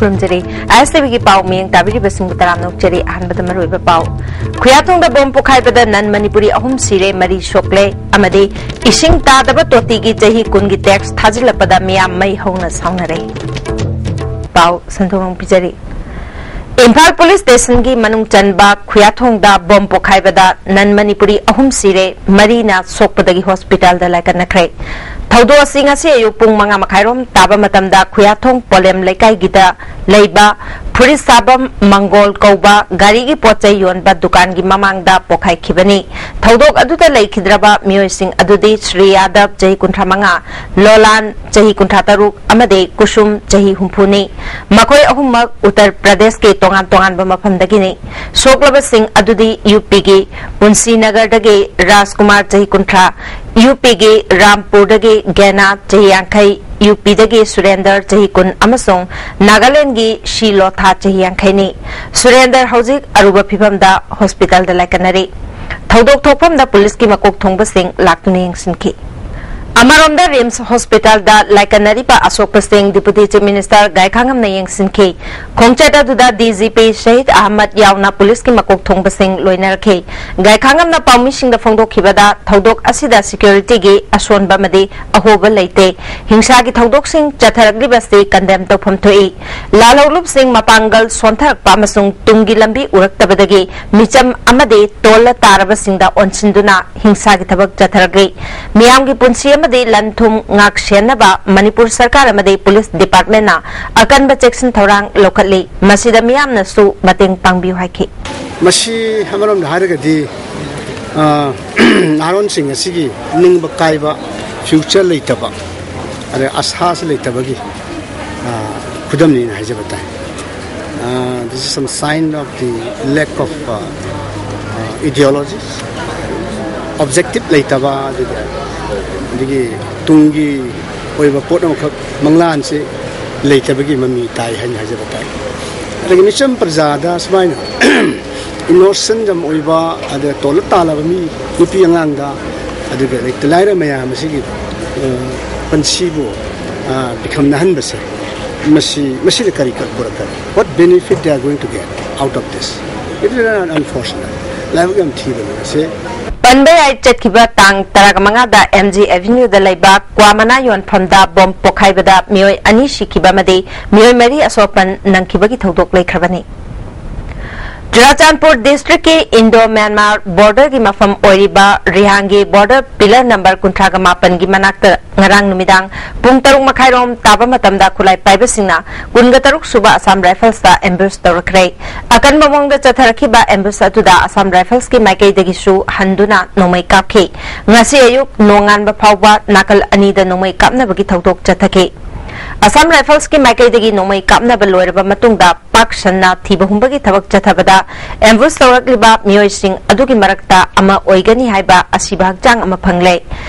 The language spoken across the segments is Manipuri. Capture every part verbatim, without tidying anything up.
ꯈꯨꯔꯨꯝꯖꯔꯤ꯫ ꯑꯥꯏ ꯑꯦꯁ ꯇꯤ ꯚꯤꯒꯤ ꯄꯥꯎ ꯃꯤꯠꯌꯦꯡ ꯇꯥꯕꯤꯔꯤꯕꯁꯤꯡꯕꯨ ꯇꯔꯥꯝꯅ ꯑꯣꯛꯆꯔꯤ꯫ ꯑꯍꯥꯟꯕꯗ ꯃꯔꯨꯑꯣꯏꯕ ꯄꯥꯎ꯫ ꯈꯨꯌꯥꯊꯣꯡꯗ ꯕꯣꯝ ꯄꯣꯈꯥꯏꯕꯗ ꯅꯟ ꯃꯅꯤꯄꯨꯔꯤ ꯑꯍꯨꯝ ꯁꯤꯔꯦ, ꯃꯔꯤ ꯁꯣꯛꯂꯦ ꯑꯃꯗꯤ ꯏꯁꯤꯡ ꯇꯥꯗꯕ ꯇꯣꯇꯤꯒꯤ ꯆꯍꯤ ꯀꯨꯟꯒꯤ ꯇꯦꯛꯁ ꯊꯥꯖꯤꯜꯂꯛꯄꯗ ꯃꯤꯌꯥꯝ ꯃꯩ ꯍꯧꯅ ꯁꯥꯎꯅꯔꯦ꯫ ꯄꯥꯎ ꯁꯟꯗꯣꯛꯅ ꯄꯤꯖꯔꯤ꯫ ꯏꯝꯐꯥꯜ ꯄꯨꯂꯤꯁ ꯁ꯭ꯇꯦꯁꯟꯒꯤ ꯃꯅꯨꯡ ꯆꯟꯕ ꯈꯨꯌꯥꯊꯣꯡꯗ ꯕꯣꯝ ꯄꯣꯈꯥꯏꯕꯗ ꯅꯟ ꯃꯅꯤꯄꯨꯔꯤ ꯑꯍꯨꯝ ꯁꯤꯔꯦ, ꯃꯔꯤꯅ ꯁꯣꯛꯄꯗꯒꯤ ꯍꯣꯁꯄꯤꯇꯥꯜꯗ ꯂꯥꯏꯀꯠꯅꯈ꯭ꯔꯦ꯫ ꯊꯧꯗꯣꯛ ꯑꯁꯤ ꯉꯁꯤ ꯑꯌꯨꯛ ꯄꯨꯡ ꯃꯉꯥ ꯃꯈꯥꯏꯔꯣꯝ ꯇꯥꯕ ꯃꯇꯝꯗ ꯈꯨꯌꯥꯊꯣꯡ ꯄꯣꯂꯦꯝ ꯂꯩꯀꯥꯏꯒꯤꯗ ꯂꯩꯕ ꯐꯨꯔꯤꯠ ꯁꯥꯕꯝ ꯃꯪꯒꯣꯜ ꯀꯧꯕ ꯒꯥꯔꯤꯒꯤ ꯄꯣꯠ ꯆꯩ ꯌꯣꯟꯕ ꯗꯨꯀꯥꯟꯒꯤ ꯃꯃꯥꯡꯗ ꯄꯣꯈꯥꯏꯈꯤꯕꯅꯤ꯫ ꯊꯧꯗꯣꯛ ꯑꯗꯨꯗ ꯂꯩꯈꯤꯗ꯭ꯔꯕ ꯃꯤꯑꯣꯏꯁꯤꯡ ꯑꯗꯨꯗꯤ ꯁ꯭ꯔꯤ ꯌꯥꯗꯕ, ꯆꯍꯤ ꯀꯨꯟꯊ꯭ꯔꯥ ꯃꯉꯥ, ꯂꯣꯂꯥꯟ, ꯆꯍꯤ ꯀꯨꯟꯊ꯭ꯔꯥ ꯇꯔꯨꯛ, ꯑꯃꯗꯤ ꯀꯨꯁꯨꯝ, ꯆꯍꯤ ꯍꯨꯝꯐꯨꯅꯤ꯫ ꯃꯈꯣꯏ ꯑꯍꯨꯝꯃꯛ ꯎꯠꯇꯔ ꯄ꯭ꯔꯗꯦꯁꯀꯤ ꯇꯣꯉꯥꯟ ꯇꯣꯉꯥꯟꯕ ꯃꯐꯝꯗꯒꯤꯅꯤ꯫ ꯁꯣꯛꯂꯕꯁꯤꯡ ꯑꯗꯨꯗꯤ ꯌꯨ ꯄꯤꯒꯤ ꯄꯨꯟꯁꯤꯅꯒꯔꯗꯒꯤ ꯔꯥꯖꯀꯨꯃꯥꯔ, ꯆꯍꯤ ꯀꯨꯟꯊ꯭ꯔꯥ, ꯌꯨ ꯄꯤꯒꯤ ꯔꯥꯝꯄꯨꯔꯗꯒꯤ ꯒꯦꯅꯥ, ꯆꯍꯤ ꯌꯥꯡꯈꯩ, ꯌꯨ ꯄꯤꯗꯒꯤ ꯁꯨꯔꯦꯟꯗꯔ, ꯆꯍꯤ ꯀꯨꯟ, ꯑꯃꯁꯨꯡ ꯅꯥꯒꯥꯂꯦꯟꯗꯒꯤ ꯁꯤ ꯂꯣꯊꯥ, ꯆꯍꯤ ꯌꯥꯡꯈꯩꯅꯤ꯫ ꯁꯨꯔꯦꯟꯗꯔ ꯍꯧꯖꯤꯛ ꯑꯔꯨꯕ ꯐꯤꯚꯝꯗ ꯍꯣꯁꯄꯤꯇꯥꯜꯗ ꯂꯥꯏꯀꯠꯅꯔꯤ꯫ ꯊꯧꯗꯣꯛ ꯊꯣꯛꯐꯝꯗ ꯄꯨꯂꯤꯁꯀꯤ ꯃꯀꯣꯛ ꯊꯣꯡꯕꯁꯤꯡ ꯂꯥꯛꯇꯨꯅ ꯌꯦꯡꯁꯤꯟꯈꯤ꯫ ꯑꯃꯔꯣꯝꯗ ꯔꯤꯝꯁ ꯍꯣꯁꯄꯤꯇꯥꯜꯗ ꯂꯥꯏꯀꯠꯅꯔꯤꯕ ꯑꯁꯣꯛꯄꯁꯤꯡ ꯗꯤꯄꯨꯇꯤ ꯆꯤꯐ ꯃꯤꯅꯤꯁꯇꯔ ꯒꯥꯏꯈꯥꯉꯝꯅ ꯌꯦꯡꯁꯤꯟꯈꯤ꯫ ꯈꯣꯡꯆꯠ ꯑꯗꯨꯗ ꯗꯤ ꯖꯤ ꯄꯤ ꯁꯍꯤꯗ ꯑꯍꯃꯗ ꯌꯥꯎꯅ ꯄꯨꯂꯤꯁꯀꯤ ꯃꯀꯣꯛ ꯊꯣꯡꯕꯁꯤꯡ ꯂꯣꯏꯅꯔꯛꯈꯤ꯫ ꯒꯥꯏꯈꯥꯉꯝꯅ ꯄꯥꯎꯃꯤꯁꯤꯡꯗ ꯐꯣꯡꯗꯣꯛꯈꯤꯕꯗ, ꯊꯧꯗꯣꯛ ꯑꯁꯤꯗ ꯁꯦꯀ꯭ꯌꯨꯔꯤꯇꯤꯒꯤ ꯑꯁꯣꯟꯕ ꯑꯃꯗꯤ ꯑꯍꯣꯕ ꯂꯩꯇꯦ꯫ ꯍꯤꯡꯁꯥꯒꯤ ꯊꯧꯗꯣꯛꯁꯤꯡ ꯆꯠꯊꯔꯛꯂꯤꯕꯁꯤ ꯀꯟꯗꯦꯝ ꯇꯧꯐꯝ ꯊꯣꯛꯏ꯫ ꯂꯥꯜꯍꯧꯂꯨꯞꯁꯤꯡ ꯃꯄꯥꯡꯒꯜ ꯁꯣꯟꯊꯔꯛꯄ ꯑꯃꯁꯨꯡ ꯇꯨꯡꯒꯤ ꯂꯝꯕꯤ ꯎꯔꯛꯇꯕꯗꯒꯤ ꯃꯤꯆꯝ ꯑꯃꯗꯤ ꯇꯣꯜꯂ ꯇꯥꯔꯕꯁꯤꯡꯗ ꯑꯣꯟꯁꯤꯟꯗꯨꯅ ꯍꯤꯡꯁꯥꯒꯤ ꯊꯕꯛ ꯆꯠꯊꯔꯛꯂꯤ꯫ ꯃꯤꯌꯥꯝꯒꯤ ꯄꯨꯟꯁꯤ ꯑꯃꯗꯤ ꯂꯟ ꯊꯨꯝ ꯉꯥꯛ ꯁꯦꯟꯅꯕ ꯃꯅꯤꯄꯨꯔ ꯁꯔꯀꯥꯔ ꯑꯃꯗꯤ ꯄꯨꯂꯤꯁ ꯗꯤꯄꯥꯔꯠꯃꯦꯟꯅ ꯑꯀꯟꯕ ꯆꯦꯛꯁꯤꯟ ꯊꯧꯔꯥꯡ ꯂꯧꯈꯠꯂꯤ꯫ ꯃꯁꯤꯗ ꯃꯤꯌꯥꯝꯅꯁꯨ ꯃꯇꯦꯡ ꯄꯥꯡꯕꯤꯌꯨ ꯍꯥꯏꯈꯤ꯫ ꯃꯁꯤ ꯑꯃꯔꯣꯝꯗ ꯍꯥꯏꯔꯒꯗꯤ, ꯑ, ꯅꯍꯥꯔꯣꯟꯁꯤꯡ ꯑꯁꯤꯒꯤ ꯅꯤꯡꯕ ꯀꯥꯏꯕ, ꯐ꯭ꯌꯨꯆꯔ ꯂꯩꯇꯕ, ꯑꯗꯩ ꯑꯁꯥꯁꯨ ꯂꯩꯇꯕꯒꯤ, ꯑ, ꯈꯨꯗꯝꯅꯤꯅ ꯍꯥꯏꯖꯕ ꯇꯥꯏ꯫ ꯑ, this is some sign of the lack of, ꯑ, ꯑ, ideologies, objective ꯂꯩꯇꯕ, ꯑꯗꯨꯒ, ꯑꯗꯒꯤ ꯇꯨꯡꯒꯤ ꯑꯣꯏꯕ ꯄꯣꯠ ꯑꯃꯈꯛ, ꯃꯪꯂꯥꯟꯁꯤ ꯂꯩꯇꯕꯒꯤ ꯃꯃꯤ ꯇꯥꯏ ꯍꯥꯏꯅ ꯍꯥꯏꯖꯕ ꯇꯥꯏ꯫ ꯑꯗꯒꯤ ꯃꯤꯆꯝ ꯄ꯭ꯔꯖꯥꯗ ꯁꯨꯃꯥꯏꯅ ꯏꯅꯣꯁꯦꯟ ꯌꯥꯝ ꯑꯣꯏꯕ, ꯑꯗ ꯇꯣꯜꯂ ꯇꯥꯜꯂꯕ ꯃꯤ, ꯅꯨꯄꯤ ꯑꯉꯥꯡꯗ, ꯑꯗꯨꯒ ꯂꯩꯇ ꯂꯥꯏꯔ ꯃꯌꯥꯝ ꯑꯁꯤꯒꯤ, ꯑ, ꯄꯨꯟꯁꯤꯕꯨ, ꯑ, ꯄꯤꯈꯝꯅꯍꯟꯕꯁꯦ, ꯃꯁꯤ, ꯃꯁꯤꯅ ꯀꯔꯤ ꯀ-, ꯄꯨꯔꯛꯀꯅꯤ? What benefit they are going to get out of this? It is an unfortunate. ꯂꯥꯏꯕꯛ ꯌꯥꯝ ꯊꯤꯕꯅꯤ ꯃꯁꯤ꯫ ꯄꯟꯕ ꯌꯥꯏ, ꯆꯠꯈꯤꯕ ꯇꯥꯡ ꯇꯔꯥꯃꯉꯥꯗ ꯑꯦꯝ ꯖꯤ ꯑꯦꯚꯦꯅ꯭ꯌꯨꯗ ꯂꯩꯕ ꯀ꯭ꯋꯥ ꯃꯅꯥ ꯌꯣꯟꯐꯝꯗ ꯕꯣꯝ ꯄꯣꯈꯥꯏꯕꯗ ꯃꯤꯑꯣꯏ ꯑꯅꯤ ꯁꯤꯈꯤꯕ ꯑꯃꯗꯤ ꯃꯤꯑꯣꯏ ꯃꯔꯤ ꯑꯁꯣꯛ ꯑꯄꯟ ꯅꯪꯈꯤꯕꯒꯤ ꯊꯧꯗꯣꯛ ꯂꯩꯈ꯭ꯔꯕꯅꯤ꯫ ꯆꯨꯔꯥꯆꯥꯟꯄꯨꯔ ꯗꯤꯁꯇ꯭ꯔꯤꯛꯀꯤ ꯏꯟꯗꯣ ꯃ꯭ꯌꯥꯟꯃꯥꯔ ꯕꯣꯔꯗꯔꯒꯤ ꯃꯐꯝ ꯑꯣꯏꯔꯤꯕ ꯔꯤꯍꯥꯡꯒꯤ ꯕꯣꯔꯗꯔ ꯄꯤꯂꯔ ꯅꯝꯕꯔ ꯀꯨꯟꯊ꯭ꯔꯥꯒ ꯃꯥꯄꯟꯒꯤ ꯃꯅꯥꯛꯇ ꯉꯔꯥꯡ ꯅꯨꯃꯤꯗꯥꯡ ꯄꯨꯡ ꯇꯔꯨꯛ ꯃꯈꯥꯏꯔꯣꯝ ꯇꯥꯕ ꯃꯇꯝꯗ ꯈꯨꯠꯂꯥꯏ ꯄꯥꯏꯕꯁꯤꯡꯅ ꯀꯨꯟꯒ ꯇꯔꯨꯛ ꯁꯨꯕ ꯑꯁꯥꯝ ꯔꯥꯏꯐꯜꯁꯇ ꯑꯦꯝꯕꯨꯁ ꯇꯧꯔꯛꯈ꯭ꯔꯦ꯫ ꯑꯀꯟꯕ ꯃꯑꯣꯡꯗ ꯆꯠꯊꯔꯛꯈꯤꯕ ꯑꯦꯝꯕꯨꯁ ꯑꯗꯨꯗ ꯑꯁꯥꯝ ꯔꯥꯏꯐꯜꯁꯀꯤ ꯃꯥꯏꯀꯩꯗꯒꯤꯁꯨ ꯍꯟꯗꯨꯅ ꯅꯣꯡꯃꯩ ꯀꯥꯞꯈꯤ꯫ ꯉꯁꯤ ꯑꯌꯨꯛ ꯅꯣꯡꯉꯥꯟꯕ ꯐꯥꯎꯕ ꯅꯥꯀꯜ ꯑꯅꯤꯗ ꯅꯣꯡꯃꯩ ꯀꯥꯞꯅꯕꯒꯤ ꯊꯧꯗꯣꯛ ꯆꯠꯊꯈꯤ꯫ ꯑꯁꯥꯝ ꯔꯥꯏꯐꯜꯁꯀꯤ ꯃꯥꯏꯀꯩꯗꯒꯤ ꯅꯣꯡꯃꯩ ꯀꯥꯞꯅꯕ ꯂꯣꯏꯔꯕ ꯃꯇꯨꯡꯗ ꯄꯥꯛ ꯁꯟꯅ ꯊꯤꯕ ꯍꯨꯝꯕꯒꯤ ꯊꯕꯛ ꯆꯠꯊꯕꯗ ꯑꯦꯝꯕꯨꯁ ꯇꯧꯔꯛꯂꯤꯕ ꯃꯤꯑꯣꯏꯁꯤꯡ ꯑꯗꯨꯒꯤ ꯃꯔꯛꯇ ꯑꯃ ꯑꯣꯏꯒꯅꯤ ꯍꯥꯏꯕ ꯑꯁꯤꯕ ꯍꯛꯆꯥꯡ ꯑꯃ ꯐꯪꯂꯦ꯫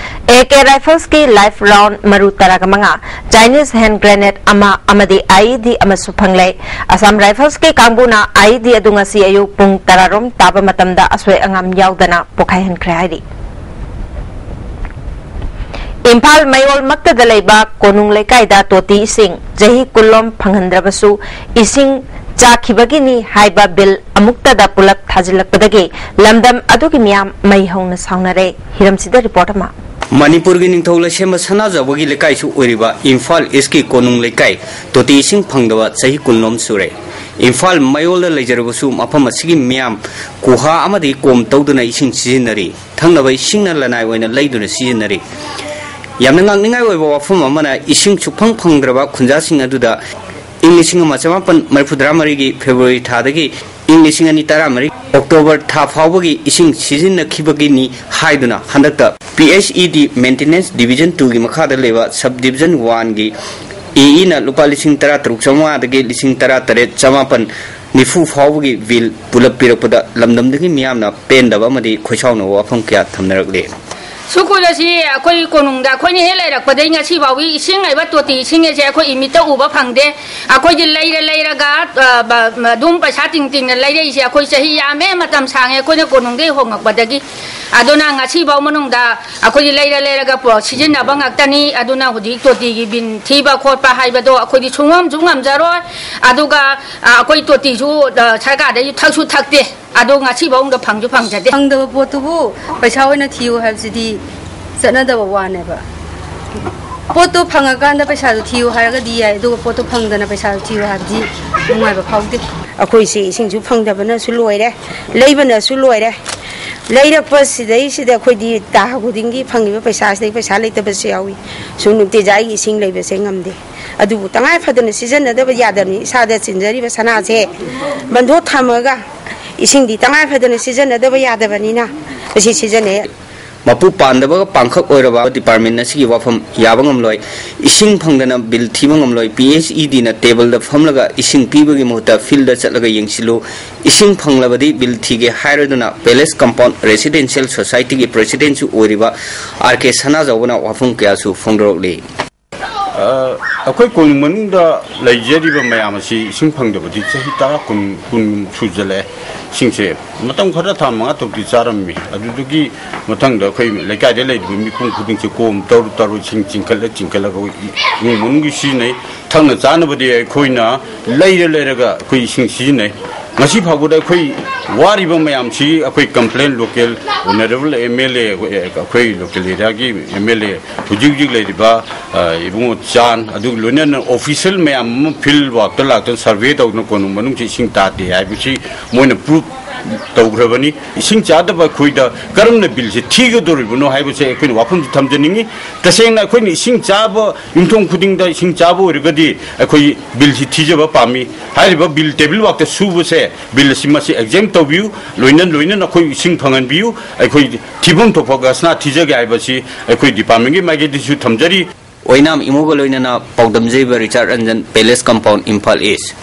ꯑꯦ ꯀꯦ ꯔꯥꯏꯐꯜꯁꯀꯤ ꯂꯥꯏꯐ ꯔꯥꯎꯟ ꯃꯔꯨ ꯇꯔꯥꯒ ꯃꯉꯥ, ꯆꯥꯏꯅꯤꯁ ꯍꯦꯟ ꯒ꯭ꯔꯦꯅꯦꯗ ꯑꯃ ꯑꯃꯗꯤ ꯑꯥꯏ ꯏ ꯗꯤ ꯑꯃꯁꯨ ꯐꯪꯂꯦ꯫ ꯑꯁꯥꯝ ꯔꯥꯏꯐꯜꯁꯀꯤ ꯀꯥꯡꯕꯨꯅ ꯑꯥꯏ ꯏ ꯗꯤ ꯑꯗꯨ ꯉꯁꯤ ꯑꯌꯨꯛ ꯄꯨꯡ ꯇꯔꯥꯔꯣꯝ ꯇꯥꯕ ꯃꯇꯝꯗ ꯑꯁꯣꯏ ꯑꯉꯥꯝ ꯌꯥꯎꯗꯅ ꯄꯣꯈꯥꯏꯍꯟꯈ꯭ꯔꯦ ꯍꯥꯏꯔꯤ꯫ ꯏꯝꯐꯥꯜ ꯃꯌꯣꯜꯃꯛꯇꯗ ꯂꯩꯕ ꯀꯣꯅꯨꯡ ꯂꯩꯀꯥꯏꯗ ꯇꯣꯇꯤ ꯏꯁꯤꯡ ꯆꯍꯤ ꯀꯨꯟꯂꯣꯝ ꯐꯪꯍꯟꯗ꯭ꯔꯕꯁꯨ ꯏꯁꯤꯡ ꯆꯥꯈꯤꯕꯒꯤꯅꯤ ꯍꯥꯏꯕ ꯕꯤꯜ ꯑꯃꯨꯛꯇꯗ ꯄꯨꯂꯞ ꯊꯥꯖꯤꯜꯂꯛꯄꯗꯒꯤ ꯂꯝꯗꯝ ꯑꯗꯨꯒꯤ ꯃꯤꯌꯥꯝ ꯃꯩ ꯍꯧꯅ ꯁꯥꯎꯅꯔꯦ꯫ ꯍꯤꯔꯝꯁꯤꯗ ꯔꯤꯄꯣꯔꯠ ꯑꯃ꯫ ꯃꯅꯤꯄꯨꯔꯒꯤ ꯅꯤꯡꯊꯧ ꯂꯩꯁꯦꯝꯕ ꯁꯅꯥꯖꯥꯎꯕꯒꯤ ꯂꯩꯀꯥꯏꯁꯨ ꯑꯣꯏꯔꯤꯕ ꯏꯝꯐꯥꯜ ꯏꯁꯀꯤ ꯀꯣꯅꯨꯡ ꯂꯩꯀꯥꯏ ꯇꯣꯇꯤ ꯏꯁꯤꯡ ꯐꯪꯗꯕ ꯆꯍꯤ ꯀꯨꯟꯂꯣꯝ ꯁꯨꯔꯦ꯫ ꯏꯝꯐꯥꯜ ꯃꯌꯣꯜꯗ ꯂꯩꯖꯔꯕꯁꯨ ꯃꯐꯝ ꯑꯁꯤꯒꯤ ꯃꯤꯌꯥꯝ ꯀꯨꯍꯥ ꯑꯃꯗꯤ ꯀꯣꯝ ꯇꯧꯗꯨꯅ ꯏꯁꯤꯡ ꯁꯤꯖꯤꯟꯅꯔꯤ꯫ ꯊꯛꯅꯕ ꯏꯁꯤꯡꯅ ꯂꯅꯥꯏ ꯑꯣꯏꯅ ꯂꯩꯗꯨꯅ ꯁꯤꯖꯤꯟꯅꯔꯤ꯫ ꯌꯥꯝꯅ ꯉꯥꯡꯅꯤꯡꯉꯥꯏ ꯑꯣꯏꯕ ꯋꯥꯐꯝ ꯑꯃꯅ, ꯏꯁꯤꯡ ꯁꯨꯛꯐꯪ ꯐꯪꯗ꯭ꯔꯕ ꯈꯨꯟꯖꯥꯁꯤꯡ ꯑꯗꯨꯗ ꯏꯪ ꯂꯤꯁꯤꯡ ꯑꯃ ꯆꯃꯥꯄꯟ ꯃꯔꯤꯐꯨꯇꯔꯥ ꯃꯔꯤꯒꯤ ꯐꯦꯕ꯭ꯔꯨꯋꯥꯔꯤ ꯊꯥꯗꯒꯤ ꯏꯪ ꯂꯤꯁꯤꯡ ꯑꯅꯤ ꯇꯔꯥꯃꯔꯤ ꯑꯣꯛꯇꯣꯕꯔ ꯊꯥ ꯐꯥꯎꯕꯒꯤ ꯏꯁꯤꯡ ꯁꯤꯖꯤꯟꯅꯈꯤꯕꯒꯤꯅꯤ ꯍꯥꯏꯗꯨꯅ ꯍꯟꯗꯛꯇ ꯄꯤ ꯑꯩꯆ ꯏ ꯗꯤ Maintenance Division two ꯒꯤ ꯃꯈꯥꯗ ꯂꯩꯕ Sub Division one ꯒꯤ ꯑꯦ ꯏꯅ ꯂꯨꯄꯥ ꯂꯤꯁꯤꯡ ꯇꯔꯥ ꯇꯔꯨꯛ ꯆꯥꯝꯃꯉꯥꯗꯒꯤ ꯂꯤꯁꯤꯡ ꯇꯔꯥ ꯇꯔꯦꯠ ꯆꯃꯥꯄꯟ ꯅꯤꯐꯨ ꯐꯥꯎꯕꯒꯤ ꯕꯤꯜ ꯄꯨꯂꯞ ꯄꯤꯔꯛꯄꯗ ꯂꯝꯗꯝꯗꯒꯤ ꯃꯤꯌꯥꯝꯅ ꯄꯦꯟꯗꯕ ꯑꯃꯗꯤ ꯈꯣꯏꯁꯥꯎꯅꯕ ꯋꯥꯐꯝ ꯀꯌꯥ ꯊꯝꯅꯔꯛꯂꯤ꯫ ꯁ꯭ꯀꯨꯜ ꯑꯁꯤ ꯑꯩꯈꯣꯏ ꯀꯣꯅꯨꯡꯗ ꯑꯩꯈꯣꯏꯅ ꯍꯦꯛ ꯂꯩꯔꯛꯄꯗꯒꯤ ꯉꯁꯤ ꯐꯥꯎꯕꯒꯤ ꯏꯁꯤꯡ ꯍꯥꯏꯕ ꯇꯣꯇꯤ ꯏꯁꯤꯡ ꯑꯁꯦ ꯑꯩꯈꯣꯏ ꯏꯃꯤꯠꯇ ꯎꯕ ꯐꯪꯗꯦ꯫ ꯑꯩꯈꯣꯏꯗꯤ ꯂꯩꯔ ꯂꯩꯔꯒ, ꯑ, ꯕ-, ꯃ-, ꯑꯗꯨꯝ ꯄꯩꯁꯥ ꯇꯤꯡ ꯇꯤꯡꯅ ꯂꯩꯔꯛꯏꯁꯦ ꯑꯩꯈꯣꯏ ꯆꯍꯤ ꯌꯥꯝꯃꯦ, ꯃꯇꯝ ꯁꯥꯡꯉꯦ ꯑꯩꯈꯣꯏꯅ ꯀꯣꯅꯨꯡꯗꯒꯤ ꯍꯣꯡꯉꯛꯄꯗꯒꯤ꯫ ꯑꯗꯨꯅ ꯉꯁꯤꯐꯥꯎ ꯃꯅꯨꯡꯗ ꯑꯩꯈꯣꯏꯗꯤ ꯂꯩꯔ ꯂꯩꯔꯒ ꯄꯣ-, ꯁꯤꯖꯤꯟꯅꯕ ꯉꯥꯛꯇꯅꯤ꯫ ꯑꯗꯨꯅ ꯍꯧꯖꯤꯛ ꯇꯣꯇꯤꯒꯤ ꯕꯤꯟ ꯊꯤꯕ ꯈꯣꯠꯄ ꯍꯥꯏꯕꯗꯣ ꯑꯩꯈꯣꯏꯗꯤ ꯁꯨꯡꯉꯝꯁꯨ ꯉꯝꯖꯔꯣꯏ꯫ ꯑꯗꯨꯒ, ꯑ, ꯑꯩꯈꯣꯏ ꯇꯣꯇꯤꯁꯨ, ꯑ, ꯁꯔꯀꯥꯔꯗꯒꯤ ꯊꯛꯁꯨ ꯊꯛꯇꯦ꯫ ꯑꯗꯣ ꯉꯁꯤꯐꯥꯎꯗ ꯐꯪꯁꯨ ꯐꯪꯖꯗꯦ꯫ ꯐꯪꯗꯕ ꯄꯣꯠꯇꯨꯕꯨ ꯄꯩꯁꯥ ꯑꯣꯏꯅ ꯊꯤꯌꯨ ꯍꯥꯏꯕꯁꯤꯗꯤ ꯆꯠꯅꯗꯕ ꯋꯥꯅꯦꯕ꯫ ꯄꯣꯠꯇꯣ ꯐꯪꯉꯀꯥꯟꯗ ꯄꯩꯁꯥꯗꯣ ꯊꯤꯌꯨ ꯍꯥꯏꯔꯒꯗꯤ ꯌꯥꯏ, ꯑꯗꯨꯒ ꯄꯣꯠꯇꯣ ꯐꯪꯗꯅ ꯄꯩꯁꯥꯗꯣ ꯊꯤꯌꯨ ꯍꯥꯏꯕꯗꯤ ꯅꯨꯡꯉꯥꯏꯕ ꯐꯥꯎꯗꯦ꯫ ꯑꯩꯈꯣꯏꯁꯦ ꯏꯁꯤꯡꯁꯨ ꯐꯪꯗꯕꯅꯁꯨ ꯂꯣꯏꯔꯦ, ꯂꯩꯕꯅꯁꯨ ꯂꯣꯏꯔꯦ꯫ ꯂꯩꯔꯛꯄ ꯁꯤꯗꯩꯁꯤꯗ ꯑꯩꯈꯣꯏꯗꯤ ꯊꯥ ꯈꯨꯗꯤꯡꯒꯤ ꯐꯪꯉꯤꯕ ꯄꯩꯁꯥꯁꯤꯗꯩ ꯄꯩꯁꯥ ꯂꯩꯇꯕꯁꯨ ꯌꯥꯎꯏ꯫ ꯁꯨꯝ ꯅꯨꯡꯇꯤꯖꯥꯏꯒꯤ ꯏꯁꯤꯡ ꯂꯩꯕꯁꯦ ꯉꯝꯗꯦ꯫ ꯑꯗꯨꯕꯨ ꯇꯉꯥꯏ ꯐꯗꯅ ꯁꯤꯖꯤꯟꯅꯗꯕ ꯌꯥꯗꯕꯅꯤ꯫ ꯏꯁꯥꯗ ꯆꯤꯟꯖꯔꯤꯕ ꯁꯅꯥꯁꯦ ꯕꯟꯗꯣ ꯊꯝꯃꯒ ꯏꯁꯤꯡꯗꯤ ꯇꯉꯥꯏ ꯐꯗꯅ ꯁꯤꯖꯤꯟꯅꯗꯕ ꯌꯥꯗꯕꯅꯤꯅ ꯃꯁꯤ ꯁꯤꯖꯤꯟꯅꯩ꯫ ꯃꯄꯨ ꯄꯥꯟꯗꯕꯒ ꯄꯥꯡꯈꯛ ꯑꯣꯏꯔꯕ ꯗꯤꯄꯥꯔꯠꯃꯦꯟ ꯑꯁꯤꯒꯤ ꯋꯥꯐꯝ ꯌꯥꯕ ꯉꯝꯂꯣꯏ꯫ ꯏꯁꯤꯡ ꯐꯪꯗꯅ ꯕꯤꯜ ꯊꯤꯕ ꯉꯝꯂꯣꯏ꯫ ꯄꯤ ꯑꯩꯆ ꯏ ꯗꯤꯅ ꯇꯦꯕꯜꯗ ꯐꯝꯂꯒ ꯏꯁꯤꯡ ꯄꯤꯕꯒꯤ ꯃꯍꯨꯠꯇ ꯐꯤꯜꯗ ꯆꯠꯂꯒ ꯌꯦꯡꯁꯤꯜꯂꯨ꯫ ꯏꯁꯤꯡ ꯐꯪꯂꯕꯗꯤ ꯕꯤꯜ ꯊꯤꯒꯦ ꯍꯥꯏꯔꯗꯨꯅ ꯄꯦꯂꯦꯁ ꯀꯝꯄꯥꯎꯟ ꯔꯦꯁꯤꯗꯦꯟꯁꯤꯌꯦꯜ ꯁꯣꯁꯥꯏꯇꯤꯒꯤ ꯄ꯭ꯔꯦꯁꯤꯗꯦꯟꯁꯨ ꯑꯣꯏꯔꯤꯕ ꯑꯥꯔ ꯀꯦ ꯁꯅꯥꯖꯥꯎꯕꯅ ꯋꯥꯐꯝ ꯀꯌꯥꯁꯨ ꯐꯣꯡꯗꯣꯔꯛꯂꯤ꯫ ꯑ, ꯑꯩꯈꯣꯏ ꯀꯣꯅꯨꯡ ꯃꯅꯨꯡꯗ ꯂꯩꯖꯔꯤꯕ ꯃꯌꯥꯝ ꯑꯁꯤ ꯏꯁꯤꯡ ꯐꯪꯗꯕꯗꯤ ꯆꯍꯤ ꯇꯔꯥ, ꯀꯨꯟ, ꯀꯨꯟ ꯁꯨꯖꯜꯂꯛꯑꯦ꯫ ꯏꯁꯤꯡꯁꯦ ꯃꯇꯝ ꯈꯔ ꯊꯥ ꯃꯉꯥ ꯇꯔꯨꯛꯇꯤ ꯆꯥꯔꯝꯃꯤ꯫ ꯑꯗꯨꯗꯒꯤ ꯃꯊꯪꯗ ꯑꯩꯈꯣꯏ ꯂꯩꯀꯥꯏꯗ ꯂꯩꯔꯤꯕ ꯃꯤꯄꯨꯝ ꯈꯨꯗꯤꯡꯁꯦ ꯀꯣꯝ ꯇꯔꯨ ꯇꯔꯨ ꯏꯁꯤꯡ ꯆꯤꯡꯈꯠꯂ ꯆꯤꯡꯈꯠꯂꯒ ꯑꯩꯈꯣꯏ ꯏꯃꯨꯡ ꯃꯅꯨꯡꯒꯤ ꯁꯤꯖꯤꯟꯅꯩ꯫ ꯊꯛꯅ ꯆꯥꯅꯕꯗꯤ ꯑꯩꯈꯣꯏꯅ ꯂꯩꯔ ꯂꯩꯔꯒ ꯑꯩꯈꯣꯏ ꯏꯁꯤꯡ ꯁꯤꯖꯤꯟꯅꯩ꯫ ꯉꯁꯤ ꯐꯥꯎꯕꯗ ꯑꯩꯈꯣꯏ ꯋꯥꯔꯤꯕ ꯃꯌꯥꯝꯁꯤ ꯑꯩꯈꯣꯏ complain local honourable M L ꯑꯦ, ꯑꯩꯈꯣꯏ ꯂꯣꯀꯦꯜ ꯑꯦꯔꯤꯌꯥꯒꯤ ꯑꯦꯝ ꯑꯦꯜ ꯑꯦ, ꯍꯧꯖꯤꯛ ꯍꯧꯖꯤꯛ ꯂꯩꯔꯤꯕ, ꯑ, ꯏꯕꯨꯡꯉꯣ ꯆꯥꯟ, ꯑꯗꯨꯒ ꯂꯣꯏꯅꯅ ꯑꯣꯐꯤꯁꯤꯌꯦꯜ ꯃꯌꯥꯝ ꯑꯃ ꯐꯤꯜ ꯋꯥꯛꯇ ꯂꯥꯛꯇꯅ ꯁꯔꯚꯦ ꯇꯧꯗꯅ ꯀꯣꯅꯨꯡ ꯃꯅꯨꯡꯁꯤ ꯏꯁꯤꯡ ꯇꯥꯗꯦ ꯍꯥꯏꯕꯁꯤ ꯃꯣꯏꯅ ꯄ꯭ꯔꯨꯐ ꯇꯧꯈ꯭ꯔꯕꯅꯤ꯫ ꯏꯁꯤꯡ ꯆꯥꯗꯕ ꯑꯩꯈꯣꯏꯗ ꯀꯔꯝꯅ ꯕꯤꯜꯁꯦ ꯊꯤꯒꯗꯧꯔꯤꯕꯅꯣ ꯍꯥꯏꯕꯁꯦ ꯑꯩꯈꯣꯏꯅ ꯋꯥꯐꯝꯁꯦ ꯊꯝꯖꯅꯤꯡꯉꯤ꯫ ꯇꯁꯦꯡꯅ ꯑꯩꯈꯣꯏꯅ ꯏꯁꯤꯡ ꯆꯥꯕ, ꯌꯨꯝꯊꯣꯡ ꯈꯨꯗꯤꯡꯗ ꯏꯁꯤꯡ ꯆꯥꯕ ꯑꯣꯏꯔꯒꯗꯤ ꯑꯩꯈꯣꯏ ꯕꯤꯜꯁꯤ ꯊꯤꯖꯕ ꯄꯥꯝꯃꯤ꯫ ꯍꯥꯏꯔꯤꯕ ꯕꯤꯜ ꯇꯦꯕꯜ ꯋꯥꯛꯇ ꯁꯨꯕꯁꯦ, ꯕꯤꯜ ꯑꯁꯤ ꯃꯁꯤ ꯑꯦꯛꯖꯦꯝ ꯇꯧꯕꯤꯌꯨ, ꯂꯣꯏꯅ ꯂꯣꯏꯅꯅ ꯑꯩꯈꯣꯏ ꯏꯁꯤꯡ ꯐꯪꯍꯟꯕꯤꯌꯨ꯫ ꯑꯩꯈꯣꯏ ꯊꯤꯐꯝ ꯊꯣꯛꯄ ꯈꯁꯅꯥ ꯊꯤꯖꯒꯦ ꯍꯥꯏꯕꯁꯤ ꯑꯩꯈꯣꯏ ꯗꯤꯄꯥꯔꯠꯃꯦꯟꯒꯤ ꯃꯥꯏꯀꯩꯗꯁꯨ ꯊꯝꯖꯔꯤ꯫ ꯑꯣꯏꯅꯥꯝ ꯏꯃꯣꯒ ꯂꯣꯏꯅꯅ ꯄꯥꯎꯗꯝꯖꯩꯕ ꯔꯤꯆꯥꯔꯗ ꯔꯟꯖꯟ, ꯄꯦꯂꯦꯁ ꯀꯝꯄꯥꯎꯟ, ꯏꯝꯐꯥꯜ ꯏꯁ꯫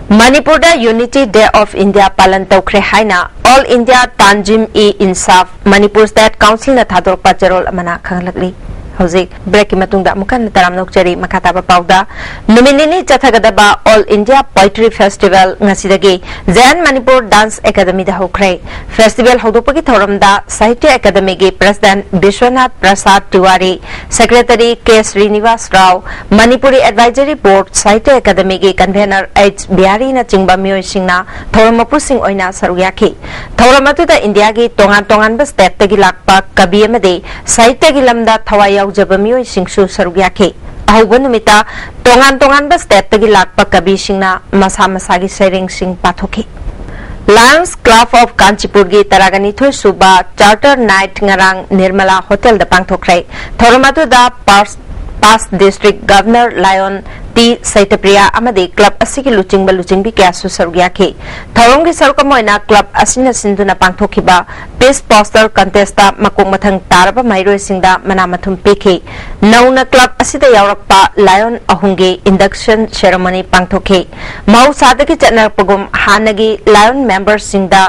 ꯃꯅꯤꯄꯨꯔꯗ Unity Day of India ꯄꯥꯂꯟ ꯇꯧꯈ꯭ꯔꯦ ꯍꯥꯏꯅ All India Tanzim-e-Insaf Manipur State Council-ꯅ ꯊꯥꯗꯣꯔꯛꯄ ꯆꯦꯔꯣꯜ ꯑꯃꯅ ꯈꯪꯍꯜꯂꯛꯂꯤ꯫ ꯍꯧꯖꯤꯛ breakꯀꯤ ꯃꯇꯨꯡꯗ ꯑꯃꯨꯛ ꯍꯟꯅ ꯇꯔꯥꯝꯅ ꯑꯣꯛꯆꯔꯤ꯫ ꯃꯈꯥ ꯇꯥꯕ ꯄꯥꯎꯗ, ꯅꯨꯃꯤꯠ ꯅꯤꯅꯤ ꯆꯠꯊꯒꯗꯕ All India Poetry Festival ꯉꯁꯤꯗꯒꯤ Jain Manipur Dance Academyꯗ ꯍꯧꯈ꯭ꯔꯦ꯫ Festival ꯍꯧꯗꯣꯛꯄꯒꯤ ꯊꯧꯔꯝꯗ ꯁꯥꯍꯤꯇ꯭ꯌ ꯑꯦꯀꯥꯗꯃꯤꯒꯤ President Bishwanath Prasad Tiwari, Secretary K Srinivas Rao, Manipuri Advisory Board Sahitya ꯑꯦꯀꯥꯗꯃꯤꯒꯤ Convener ꯑꯩꯆ ꯕꯤꯍꯥꯔꯤꯅꯆꯤꯡꯕ ꯃꯤꯑꯣꯏꯁꯤꯡꯅ ꯊꯧꯔꯝ ꯃꯄꯨꯁꯤꯡ ꯑꯣꯏꯅ ꯁꯔꯨꯛ ꯌꯥꯈꯤ꯫ ꯊꯧꯔꯝ ꯑꯗꯨꯗ ꯏꯟꯗꯤꯌꯥꯒꯤ ꯇꯣꯉꯥꯟ ꯇꯣꯉꯥꯟꯕ stateꯇꯒꯤ ꯂꯥꯛꯄ ꯀꯕꯤ ꯑꯃꯗꯤ ꯁꯥꯍꯤꯇ꯭ꯌꯒꯤ ꯂꯝꯗ ꯊꯋꯥꯏ ꯌꯥꯎꯖꯕ ꯃꯤꯑꯣꯏꯁꯤꯡꯁꯨ ꯁꯔꯨꯛ ꯌꯥꯈꯤ꯫ ꯑꯍꯧꯕ ꯅꯨꯃꯤꯠꯇ ꯇꯣꯉꯥꯟ ꯇꯣꯉꯥꯟꯕ stateꯇꯒꯤ ꯂꯥꯛꯄ ꯀꯕꯤꯁꯤꯡꯅ ꯃꯁꯥ ꯃꯁꯥꯒꯤ ꯁꯩꯔꯦꯡꯁꯤꯡ ꯄꯥꯊꯣꯛꯈꯤ꯫ Lions Club of ꯀꯥꯟꯆꯤꯄꯨꯔꯒꯤ ꯇꯔꯥꯒ ꯅꯤꯊꯣꯏ ꯁꯨꯕ Charter Night ꯉꯔꯥꯡ ꯅꯤꯔꯃꯂꯥ ꯍꯣꯇꯦꯜꯗ ꯄꯥꯡꯊꯣꯛꯈ꯭ꯔꯦ꯫ ꯊꯧꯔꯝ ꯑꯗꯨꯗ Past, Past District Governor Lion T ꯁꯩꯇꯄ꯭ꯔꯤꯌꯥ ꯑꯃꯗꯤ club ꯑꯁꯤꯒꯤ ꯂꯨꯆꯤꯡꯕ ꯂꯨꯆꯤꯡꯕꯤ ꯀꯌꯥꯁꯨ ꯁꯔꯨꯛ ꯌꯥꯈꯤ꯫ ꯊꯧꯔꯝꯒꯤ ꯁꯔꯨꯛ ꯑꯃ ꯑꯣꯏꯅ club ꯑꯁꯤꯅ ꯁꯤꯟꯗꯨꯅ ꯄꯥꯡꯊꯣꯛꯈꯤꯕ Peace Poster Contestꯇ ꯃꯀꯣꯛ ꯃꯊꯪ ꯇꯥꯔꯕ ꯃꯍꯩꯔꯣꯏꯁꯤꯡꯗ ꯃꯅꯥ ꯃꯊꯨꯝ ꯄꯤꯈꯤ꯫ ꯅꯧꯅ club ꯑꯁꯤꯗ ꯌꯥꯎꯔꯛꯄ Lion ꯑꯍꯨꯝꯒꯤ induction ceremony ꯄꯥꯡꯊꯣꯛꯈꯤ꯫ ꯃꯍꯧꯁꯥꯗꯒꯤ ꯆꯠꯅꯔꯛꯄꯒꯨꯝ ꯍꯥꯟꯅꯒꯤ Lion memberꯁꯤꯡꯗ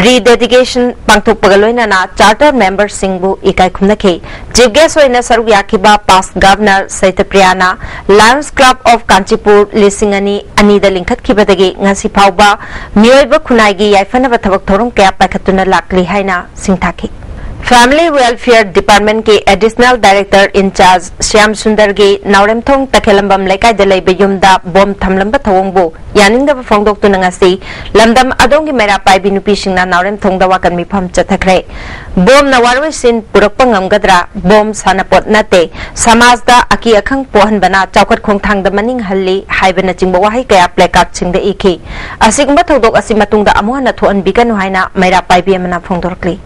rededication ꯄꯥꯡꯊꯣꯛꯄꯒ ꯂꯣꯏꯅꯅ charter memberꯁꯤꯡꯕꯨ ꯏꯀꯥꯏ ꯈꯨꯝꯅꯈꯤ꯫ Chief guest ꯑꯣꯏꯅ ꯁꯔꯨꯛ ꯌꯥꯈꯤꯕ Past Governor ꯁꯩꯇꯄ꯭ꯔꯤꯌꯥꯅ Lions Club of Kanchipur ꯂꯤꯁꯤꯡ ꯑꯅꯤ ꯑꯅꯤꯗ ꯂꯤꯡꯈꯠꯈꯤꯕꯗꯒꯤ ꯉꯁꯤ ꯐꯥꯎꯕ ꯃꯤꯑꯣꯏꯕ ꯈꯨꯟꯅꯥꯏꯒꯤ ꯌꯥꯏꯐꯅꯕ ꯊꯕꯛ ꯊꯧꯔꯝ ꯀꯌꯥ ꯄꯥꯏꯈꯠꯇꯨꯅ ꯂꯥꯛꯂꯤ ꯍꯥꯏꯅ ꯁꯤꯡꯊꯥꯈꯤ꯫ Family Welfare Departmentꯀꯤ Additional Director in Charge Shyam ꯁꯨꯟꯗꯔꯒꯤ ꯅꯥꯎꯔꯦꯝꯊꯣꯡ ꯇꯈꯦꯂꯝꯕꯝ ꯂꯩꯀꯥꯏꯗ ꯂꯩꯕ ꯌꯨꯝꯗ ꯕꯣꯝ ꯊꯝꯂꯝꯕ ꯊꯧꯑꯣꯡꯕꯨ ꯌꯥꯅꯤꯡꯗꯕ ꯐꯣꯡꯗꯣꯛꯇꯨꯅ ꯉꯁꯤ ꯂꯝꯗꯝ ꯑꯗꯣꯝꯒꯤ ꯃꯩꯔꯥ ꯄꯥꯏꯕꯤ ꯅꯨꯄꯤꯁꯤꯡꯅ ꯅꯥꯎꯔꯦꯝꯊꯣꯡꯗ ꯋꯥꯀꯟ ꯃꯤꯐꯝ ꯆꯠꯊꯈ꯭ꯔꯦ꯫ ꯕꯣꯝꯅ ꯋꯥꯔꯣꯏꯁꯤꯟ ꯄꯨꯔꯛꯄ ꯉꯝꯒꯗ꯭ꯔꯥ? ꯕꯣꯝ ꯁꯥꯟꯅꯄꯣꯠ ꯅꯠꯇꯦ꯫ ꯁꯃꯥꯖꯗ ꯑꯀꯤ ꯑꯈꯪ ꯄꯣꯛꯍꯟꯕꯅ ꯆꯥꯎꯈꯠ ꯈꯣꯡꯊꯥꯡꯗ ꯃꯅꯤꯡ ꯍꯜꯂꯤ ꯍꯥꯏꯕꯅꯆꯤꯡꯕ ꯋꯥꯍꯩ ꯀꯌꯥ placardꯁꯤꯡꯗ ꯏꯈꯤ꯫ ꯑꯁꯤꯒꯨꯝꯕ ꯊꯧꯗꯣꯛ ꯑꯁꯤ ꯃꯇꯨꯡꯗ ꯑꯃꯨꯛ ꯍꯟꯅ ꯊꯣꯛꯍꯟꯕꯤꯒꯅꯨ ꯍꯥꯏꯅ ꯃꯩꯔꯥ ꯄꯥꯏꯕꯤ ꯑꯃꯅ ꯐꯣꯡꯗꯣꯔꯛꯂꯤ꯫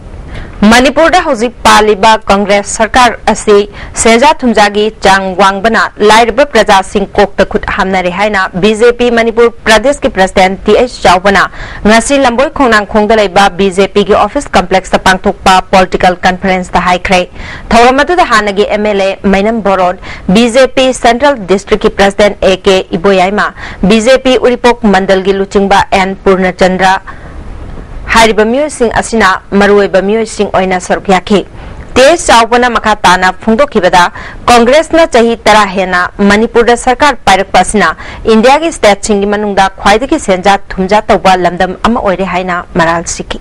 ꯃꯅꯤꯄꯨꯔꯗ ꯍꯧꯖꯤꯛ ꯄꯥꯜꯂꯤꯕ ꯀꯪꯒ꯭ꯔꯦꯁ ꯁꯔꯀꯥꯔ ꯑꯁꯤ ꯁꯦꯟꯖꯥ ꯊꯨꯝꯖꯥꯒꯤ ꯆꯥꯡ ꯋꯥꯡꯕꯅ ꯂꯥꯏꯔꯕ ꯄ꯭ꯔꯖꯥꯁꯤꯡ ꯀꯣꯛꯇ ꯈꯨꯠ ꯍꯥꯝꯅꯔꯦ ꯍꯥꯏꯅ ꯕꯤ ꯖꯦ ꯄꯤ ꯃꯅꯤꯄꯨꯔ ꯄ꯭ꯔꯗꯦꯁꯀꯤ President ꯇꯤ ꯑꯩꯆ ꯆꯥꯎꯕꯅ ꯉꯁꯤ ꯂꯝꯕꯣꯏ ꯈꯣꯡꯅꯥꯡꯈꯣꯡꯗ ꯂꯩꯕ ꯕꯤ ꯖꯦ ꯄꯤꯒꯤ office complexꯇ ꯄꯥꯡꯊꯣꯛꯄ political conferenceꯇ ꯍꯥꯏꯈ꯭ꯔꯦ꯫ ꯊꯧꯔꯝ ꯑꯗꯨꯗ ꯍꯥꯟꯅꯒꯤ M L A Meinam Boron, B J P Central Districtꯀꯤ President A K Iboyaima, B J P Uripok ꯃꯟꯗꯜꯒꯤ ꯂꯨꯆꯤꯡꯕ ꯑꯦꯟ ꯄꯨꯔꯅꯆꯟꯗ꯭ꯔ, ꯍꯥꯏꯔꯤꯕ ꯃꯤꯑꯣꯏꯁꯤꯡ ꯑꯁꯤꯅ ꯃꯔꯨꯑꯣꯏꯕ ꯃꯤꯑꯣꯏꯁꯤꯡ ꯑꯣꯏꯅ ꯁꯔꯨꯛ ꯌꯥꯈꯤ꯫ ꯇꯦꯖ ꯆꯥꯎꯕꯅ ꯃꯈꯥ ꯇꯥꯅ ꯐꯣꯡꯗꯣꯛꯈꯤꯕꯗ, ꯀꯣꯡꯒ꯭ꯔꯦꯁꯅ ꯆꯍꯤ ꯇꯔꯥ ꯍꯦꯟꯅ ꯃꯅꯤꯄꯨꯔꯗ ꯁꯔꯀꯥꯔ ꯄꯥꯏꯔꯛꯄ ꯑꯁꯤꯅ ꯏꯟꯗꯤꯌꯥꯒꯤ ꯁ꯭ꯇꯦꯠꯁꯤꯡꯒꯤ ꯃꯅꯨꯡꯗ ꯈ꯭ꯋꯥꯏꯗꯒꯤ ꯁꯦꯟꯖꯥ ꯊꯨꯝꯖꯥ ꯇꯧꯕ ꯂꯝꯗꯝ ꯑꯃ ꯑꯣꯏꯔꯦ ꯍꯥꯏꯅ ꯃꯔꯥꯜ ꯁꯤꯈꯤ꯫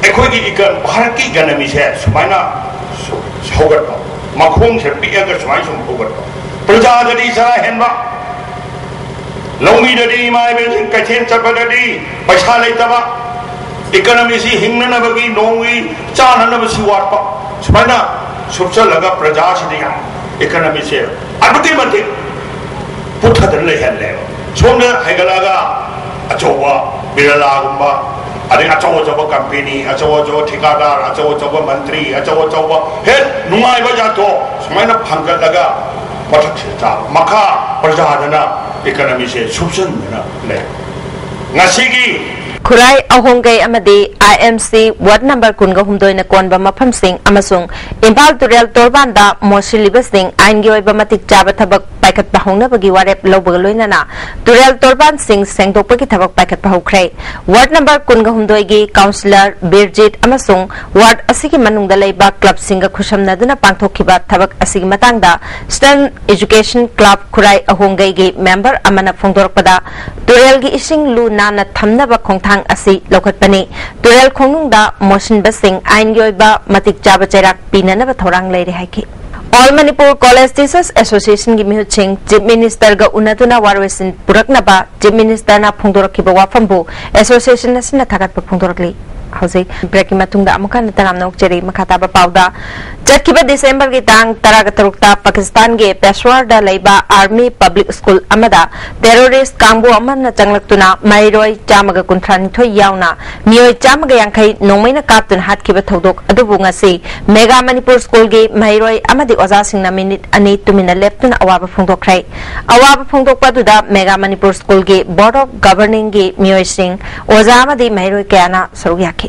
ꯑꯩꯈꯣꯏꯒꯤ ꯏꯀ-, ꯚꯥꯔꯠꯀꯤ ꯏꯀꯅꯃꯤꯁꯦ ꯁꯨꯃꯥꯏꯅ ꯁꯧꯒꯠꯄ, ꯃꯈꯣꯡꯁꯦ ꯄꯤꯛꯑꯒ ꯁꯨꯃꯥꯏꯅ ꯁꯨꯝ ꯍꯧꯒꯠꯄ, ꯄ꯭ꯔꯖꯥꯗꯗꯤ ꯆꯔꯥ ꯍꯦꯟꯕ, ꯂꯧꯃꯤꯗꯗꯤ, ꯏꯃꯥ ꯏꯕꯦꯟꯁꯤꯡ ꯀꯩꯊꯦꯜ ꯆꯠꯄꯗꯗꯤ ꯄꯩꯁꯥ ꯂꯩꯇꯕ, ꯏꯀꯅꯃꯤꯁꯤ ꯍꯤꯡꯅꯅꯕꯒꯤ ꯅꯣꯡꯃꯒꯤ ꯆꯥꯅꯅꯕꯁꯤ ꯋꯥꯠꯄ, ꯁꯨꯃꯥꯏꯅ ꯁꯨꯞꯆꯜꯂꯒ ꯄ꯭ꯔꯖꯥꯁꯤꯗ ꯌꯥꯝ ꯏꯀꯅꯃꯤꯁꯦ ꯑꯗꯨꯛꯀꯤ ꯃꯇꯤꯛ ꯄꯨꯊꯗꯅ ꯂꯩꯍꯜꯂꯦꯕ꯫ ꯁꯣꯝꯗ ꯍꯥꯏꯒꯠꯂꯛꯑꯒ ꯑꯆꯧꯕ ꯕꯤꯔꯂꯥꯒꯨꯝꯕ, ꯑꯗꯩ ꯑꯆꯧ ꯑꯆꯧꯕ ꯀꯝꯄꯦꯅꯤ, ꯑꯆꯧ ꯑꯆꯧꯕ ꯊꯤꯀꯥꯗꯥꯔ, ꯑꯆꯧ ꯑꯆꯧꯕ ꯃꯟꯇ꯭ꯔꯤ, ꯑꯆꯧ ꯑꯆꯧꯕ ꯍꯦꯛ ꯅꯨꯡꯉꯥꯏꯕ ꯖꯥꯠꯇꯣ ꯁꯨꯃꯥꯏꯅ ꯐꯪꯒꯠꯂꯒ ꯃꯊꯛꯁꯤꯗ ꯆꯥꯕ, ꯃꯈꯥ ꯄ꯭ꯔꯖꯥꯗꯅ ꯏꯀꯅꯃꯤꯁꯦ ꯁꯨꯞꯆꯟꯗꯅ ꯂꯩ꯫ ꯉꯁꯤꯒꯤ ꯈꯨꯔꯥꯏ ꯑꯍꯣꯡꯒꯩ ꯑꯃꯗꯤ ꯑꯥꯏ ꯑꯦꯝ ꯁꯤ ꯋꯥꯔꯗ ꯅꯝꯕꯔ ꯀꯨꯟꯒ ꯍꯨꯝꯗꯣꯏꯅ ꯀꯣꯟꯕ ꯃꯐꯝꯁꯤꯡ ꯑꯃꯁꯨꯡ ꯏꯝꯐꯥꯜ ꯇꯨꯔꯦꯜ ꯇꯣꯔꯕꯥꯟꯗ ꯃꯣꯠꯁꯤꯜꯂꯤꯕꯁꯤꯡ ꯑꯥꯏꯟꯒꯤ ꯑꯣꯏꯕ ꯃꯇꯤꯛ ꯆꯥꯕ ꯊꯕꯛ ꯄꯥꯏꯈꯠꯄ ꯍꯧꯅꯕꯒꯤ ꯋꯥꯔꯦꯞ ꯂꯧꯕꯒ ꯂꯣꯏꯅꯅ ꯇꯨꯔꯦꯜ ꯇꯣꯔꯕꯥꯟꯁꯤꯡ ꯁꯦꯡꯗꯣꯛꯄꯒꯤ ꯊꯕꯛ ꯄꯥꯏꯈꯠꯄ ꯍꯧꯈ꯭ꯔꯦ꯫ ꯋꯥꯔꯗ ꯅꯝꯕꯔ ꯀꯨꯟꯒ ꯍꯨꯝꯗꯣꯏꯒꯤ ꯀꯥꯎꯟꯁꯤꯂꯔ ꯕꯤꯔꯖꯤꯠ ꯑꯃꯁꯨꯡ ꯋꯥꯔꯗ ꯑꯁꯤꯒꯤ ꯃꯅꯨꯡꯗ ꯂꯩꯕ ꯀ꯭ꯂꯕꯁꯤꯡꯒ ꯈꯨꯠꯁꯝꯅꯗꯨꯅ ꯄꯥꯡꯊꯣꯛꯈꯤꯕ ꯊꯕꯛ ꯑꯁꯤꯒꯤ ꯃꯇꯥꯡꯗ Student Education Club ꯈꯨꯔꯥꯏ ꯑꯍꯣꯡꯒꯩꯒꯤ ꯃꯦꯝꯕꯔ ꯑꯃꯅ ꯐꯣꯡꯗꯣꯔꯛꯄꯗ, ꯇꯨꯔꯦꯜꯒꯤ ꯏꯁꯤꯡ ꯂꯨ ꯅꯥꯟꯅ ꯊꯝꯅꯕ ꯈꯣꯡꯊꯥꯡ ꯑꯁꯤ ꯂꯧꯈꯠꯄꯅꯤ꯫ ꯇꯨꯔꯦꯜ ꯈꯣꯡꯅꯨꯡꯗ ꯃꯣꯠꯁꯤꯟꯕꯁꯤꯡ ꯑꯥꯏꯟꯒꯤ ꯑꯣꯏꯕ ꯃꯇꯤꯛ ꯆꯥꯕ ꯆꯩꯔꯥꯛ ꯄꯤꯅꯅꯕ ꯊꯧꯔꯥꯡ ꯂꯩꯔꯦ ꯍꯥꯏꯈꯤ꯫ All Manipur College Teachers Association ꯒꯤ ꯃꯤꯍꯨꯠꯁꯤꯡ Chief Minister ꯒ ꯎꯅꯗꯨꯅ ꯋꯥꯔꯣꯏꯁꯤꯟ ꯄꯨꯔꯛꯅꯕ Chief Minister ꯅ ꯐꯣꯡꯗꯣꯔꯛꯈꯤꯕ ꯋꯥꯐꯝꯕꯨ association ꯑꯁꯤꯅ ꯊꯥꯒꯠꯄ ꯐꯣꯡꯗꯣꯔꯛꯂꯤ꯫ ꯍꯧꯖꯤꯛ break ꯀꯤ ꯃꯇꯨꯡꯗ ꯑꯃꯨꯛ ꯍꯟꯅ ꯇꯔꯥꯝꯅ ꯑꯣꯛꯆꯔꯤ꯫ ꯃꯈꯥ ꯇꯥꯕ ꯄꯥꯎꯗ, ꯆꯠꯈꯤꯕ December ꯒꯤ ꯇꯥꯡ ꯇꯔꯥꯒ ꯇꯔꯨꯛꯇ ꯄꯥꯀꯤꯁꯇꯥꯟꯒꯤ ꯄꯦꯁꯋꯥꯔꯗ ꯂꯩꯕ Army Public School ꯑꯃꯗ terrorist ꯀꯥꯡꯕꯨ ꯑꯃꯅ ꯆꯪꯂꯛꯇꯨꯅ ꯃꯍꯩꯔꯣꯏ ꯆꯥꯝꯃꯒ ꯀꯨꯟꯊ꯭ꯔꯥ ꯅꯤꯊꯣꯏ ꯌꯥꯎꯅ ꯃꯤꯑꯣꯏ ꯆꯥꯝꯃꯒ ꯌꯥꯡꯈꯩ ꯅꯣꯡꯃꯩꯅ ꯀꯥꯞꯇꯨꯅ ꯍꯥꯠꯈꯤꯕ ꯊꯧꯗꯣꯛ ꯑꯗꯨꯕꯨ ꯉꯁꯤ Mega Manipur School ꯒꯤ ꯃꯍꯩꯔꯣꯏ ꯑꯃꯗꯤ ꯑꯣꯖꯥꯁꯤꯡꯅ ꯃꯤꯅꯤꯠ ꯑꯅꯤ ꯇꯨꯃꯤꯟꯅ ꯂꯦꯞꯇꯨꯅ ꯑꯋꯥꯕ ꯐꯣꯡꯗꯣꯛꯈ꯭ꯔꯦ꯫ ꯑꯋꯥꯕ ꯐꯣꯡꯗꯣꯛꯄ ꯑꯗꯨꯗ Mega Manipur School ꯒꯤ Board of Governance ꯒꯤ ꯃꯤꯑꯣꯏꯁꯤꯡ, ꯑꯣꯖꯥ ꯑꯃꯗꯤ ꯃꯍꯩꯔꯣꯏ ꯀꯌꯥꯅ ꯁꯔꯨꯛ ꯌꯥꯈꯤ꯫